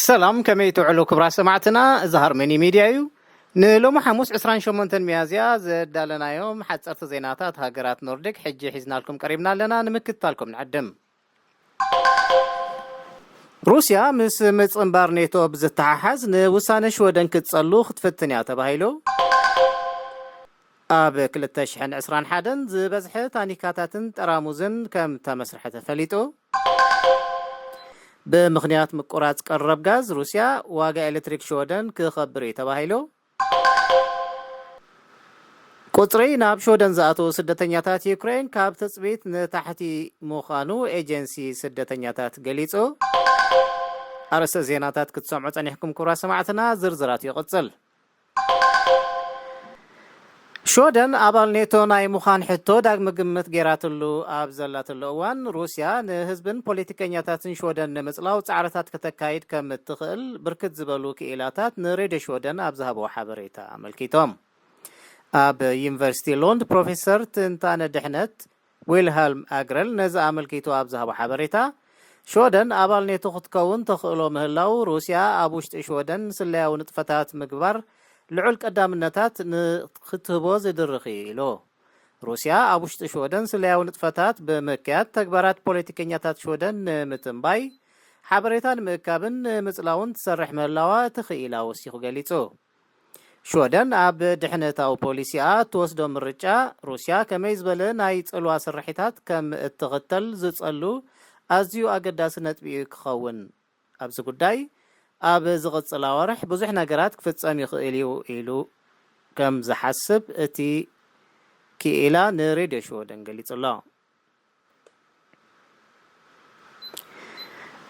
ሰላም፣ ከመይ ትውዕሉ ክቡራት ሰማዕትና? እዚ ሃርመኒ ሚድያ እዩ። ንሎሚ ሓሙስ ዕስራን ሸሞንተን ሚያዝያ ዘዳለናዮም ሓጸርቲ ዜናታት ሃገራት ኖርዲክ ሕጂ ሒዝናልኩም ቀሪብና ኣለና። ንምክትታልኩም ንዕድም። ሩስያ ምስ ምጽንባር ኔቶ ብዝተሓሓዝ ንውሳነ ሽወደን ክትጸሉ ክትፍትን እያ ተባሂሉ። ኣብ ክልተ ሽሕን ዕስራን ሓደን ዝበዝሐ ታኒካታትን ጠራሙዝን ከም ተመስርሐ ተፈሊጡ። ብምኽንያት ምቁራጽ ቀረብ ጋዝ ሩስያ ዋጋ ኤሌክትሪክ ሽወደን ክኸብር እዩ ተባሂሉ። ቁጽሪ ናብ ሽወደን ዝኣተዉ ስደተኛታት ዩክሬን ካብ ትጽቢት ንታሕቲ ምዃኑ ኤጀንሲ ስደተኛታት ገሊጹ። ኣርእስተ ዜናታት ክትሰምዑ ጸኒሕኩም ክቡራት ሰማዕትና፣ ዝርዝራቱ ይቕጽል። ሽወደን ኣባል ኔቶ ናይ ምዃን ሕቶ ዳግመ ግምት ገይራትሉ ኣብ ዘላትሉ እዋን፣ ሩስያ ንህዝብን ፖለቲከኛታትን ሽወደን ንምጽላው ጻዕርታት ከተካይድ ከም እትኽእል ብርክት ዝበሉ ክኢላታት ንሬድዮ ሽወደን ኣብ ዝሃብዎ ሓበሬታ ኣመልኪቶም። ኣብ ዩኒቨርሲቲ ሎንድ ፕሮፌሰር ትንታነ ድሕነት ዊልሃልም ኣግረል ነዚ ኣመልኪቱ ኣብ ዝሃቦ ሓበሬታ፣ ሽወደን ኣባል ኔቶ ክትከውን ተኽእሎ ምህላው፣ ሩስያ ኣብ ውሽጢ ሽወደን ስለያዊ ንጥፈታት ምግባር ልዑል ቀዳምነታት ንክትህቦ ዝድርኽ እዩ ኢሉ። ሩስያ ኣብ ውሽጢ ሽወደን ስለያዊ ንጥፈታት ብምክያድ፣ ተግባራት ፖለቲከኛታት ሽወደን ንምትንባይ፣ ሓበሬታ ንምእካብን ንምጽላውን ትሰርሕ ምህላዋ እቲ ክኢላ ወሲኹ ገሊጹ። ሽወደን ኣብ ድሕነታዊ ፖሊሲኣ እትወስዶ ምርጫ፣ ሩስያ ከመይ ዝበለ ናይ ጽልዋ ስርሒታት ከም እትኽተል ዝጸሉ ኣዝዩ ኣገዳሲ ነጥቢ እዩ ክኸውን። ኣብዚ ጉዳይ ኣብ ዝቕጽል ኣዋርሕ ብዙሕ ነገራት ክፍጸም ይኽእል እዩ ኢሉ ከም ዝሓስብ እቲ ክኢላ ንሬድዮ ሽወደን ገሊጹ ኣሎ።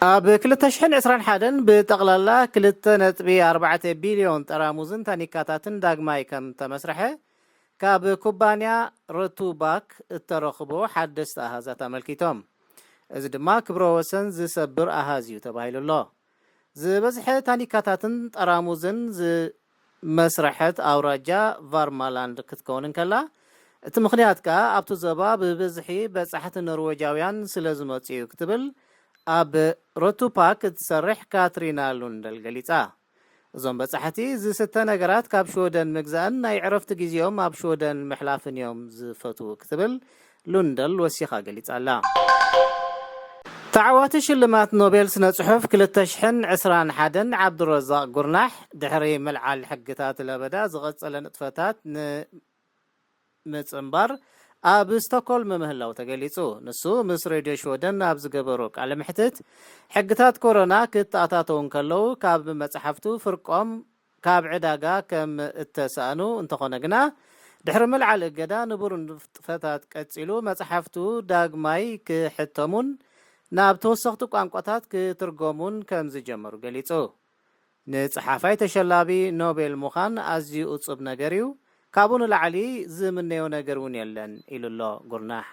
ኣብ ክልተ ሽሕን ዕስራን ሓደን ብጠቕላላ ክልተ ነጥቢ ኣርባዕተ ቢልዮን ጠራሙዝን ታኒካታትን ዳግማይ ከም ተመስርሐ ካብ ኩባንያ ረቱባክ እተረኽቦ ሓደስቲ ኣሃዛት ኣመልኪቶም። እዚ ድማ ክብረ ወሰን ዝሰብር ኣሃዝ እዩ ተባሂሉ ኣሎ። ዝበዝሐ ታኒካታትን ጠራሙዝን ዝመስረሐት ኣውራጃ ቫርማላንድ ክትከውን እንከላ፣ እቲ ምኽንያት ከኣ ኣብቲ ዞባ ብብዝሒ በጻሕቲ ኖርዌጃውያን ስለ ዝመጹ እዩ ክትብል ኣብ ሮቱፓክ እትሰርሕ ካትሪና ሉንደል ገሊጻ። እዞም በጻሕቲ ዝስተ ነገራት ካብ ሽወደን ምግዛእን ናይ ዕረፍቲ ግዜኦም ኣብ ሽወደን ምሕላፍን እዮም ዝፈትዉ ክትብል ሉንደል ወሲኻ ገሊጻ ኣላ። ተዓዋቲ ሽልማት ኖቤል ስነ ጽሑፍ ክልተ ሽሕን ዕስራን ሓደን ዓብዱረዛቕ ጉርናሕ፣ ድሕሪ ምልዓል ሕግታት ለበዳ ዝቐጸለ ንጥፈታት ንምጽንባር ኣብ ስቶክሆልም ምህላው ተገሊጹ። ንሱ ምስ ሬድዮ ሽወደን ኣብ ዝገበሮ ቃለ መሕትት፣ ሕግታት ኮሮና ክተኣታተው እንከለዉ ካብ መጽሓፍቱ ፍርቆም ካብ ዕዳጋ ከም እተሳእኑ እንተኾነ ግና፣ ድሕሪ ምልዓል እገዳ ንቡር ንጥፈታት ቀጺሉ፣ መጽሓፍቱ ዳግማይ ክሕተሙን ናብ ተወሰኽቲ ቋንቋታት ክትርጎሙን ከም ዝጀመሩ ገሊጹ። ንጸሓፋይ ተሸላሚ ኖቤል ምዃን ኣዝዩ እጹብ ነገር እዩ። ካብኡ ንላዕሊ ዝምነዮ ነገር እውን የለን፣ ኢሉ ኣሎ ጉርናሕ።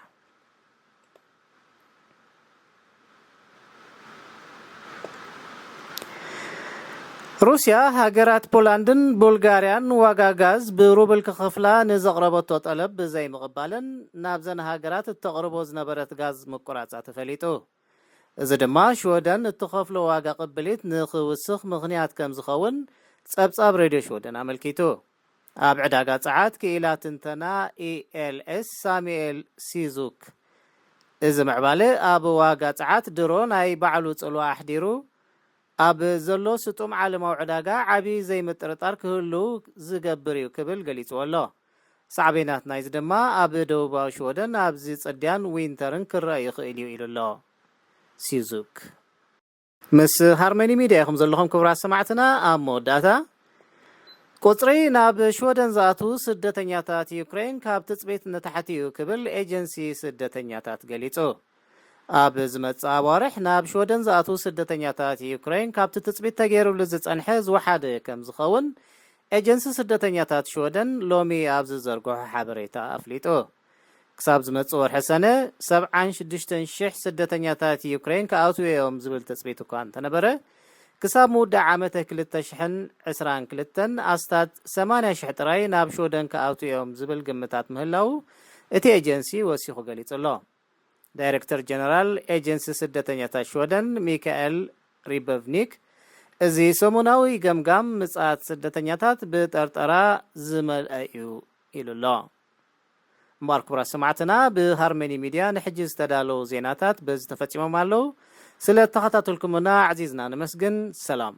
ሩስያ፣ ሃገራት ፖላንድን ቡልጋርያን ዋጋ ጋዝ ብሩብል ክኸፍላ ንዘቕረበቶ ጠለብ ብዘይምቕባለን፣ ናብዘን ሃገራት እተቕርቦ ዝነበረት ጋዝ ምቁራጻ ተፈሊጡ። እዚ ድማ ሽወደን እትኸፍሎ ዋጋ ቅብሊት ንኽውስኽ ምኽንያት ከም ዝኸውን ጸብጻብ ሬድዮ ሽወደን ኣመልኪቱ። ኣብ ዕዳጋ ጸዓት ክኢላ ትንተና ኢ ኤል ኤስ ሳሙኤል ሲዙክ፣ እዚ ምዕባለ ኣብ ዋጋ ጸዓት ድሮ ናይ ባዕሉ ጽልዋ ኣሕዲሩ ኣብ ዘሎ ስጡም ዓለማዊ ዕዳጋ ዓቢ ዘይምጥርጣር ክህሉ ዝገብር እዩ ክብል ገሊጽዎ ኣሎ። ሳዕቤናት ናይዚ ድማ ኣብ ደቡባዊ ሽወደን ኣብዚ ጽድያን ዊንተርን ክረአ ይኽእል እዩ ኢሉ ኣሎ ሲዙክ። ምስ ሃርመኒ ሚድያ ኢኹም ዘለኹም ክቡራት ሰማዕትና። ኣብ መወዳእታ፣ ቁጽሪ ናብ ሽወደን ዝኣትዉ ስደተኛታት ዩክሬን ካብ ትጽቢት ንታሕቲ እዩ ክብል ኤጀንሲ ስደተኛታት ገሊጹ። ኣብ ዝመጽእ ኣዋርሕ ናብ ሽወደን ዝኣትዉ ስደተኛታት ዩክሬን ካብቲ ትጽቢት ተገይሩሉ ዝጸንሐ ዝወሓደ ከም ዝኸውን ኤጀንሲ ስደተኛታት ሽወደን ሎሚ ኣብ ዝዘርግሖ ሓበሬታ ኣፍሊጡ። ክሳብ ዝመጽእ ወርሒ ሰነ፣ ሰብዓን ሽዱሽተን ሽሕ ስደተኛታት ዩክሬን ክኣትዉ እዮም ዝብል ትጽቢት እኳ እንተነበረ፣ ክሳብ ምውዳእ ዓመተ ክልተ ሽሕን ዕስራን ክልተን ኣስታት ሰማንያ ሽሕ ጥራይ ናብ ሽወደን ክኣትዉ እዮም ዝብል ግምታት ምህላዉ እቲ ኤጀንሲ ወሲኹ ገሊጹ ኣሎ። ዳይሬክተር ጀነራል ኤጀንሲ ስደተኛታት ሽወደን ሚካኤል ሪበቭኒክ፣ እዚ ሰሙናዊ ገምጋም ምጽኣት ስደተኛታት ብጠርጠራ ዝመልአ እዩ ኢሉ ኣሎ። እምበኣር ክቡራት ሰማዕትና፣ ብሃርመኒ ሚድያ ንሕጂ ዝተዳለዉ ዜናታት በዚ ተፈጺሞም ኣለዉ። ስለ እተኸታተልኩምና ኣዕዚዝና ነመስግን። ሰላም።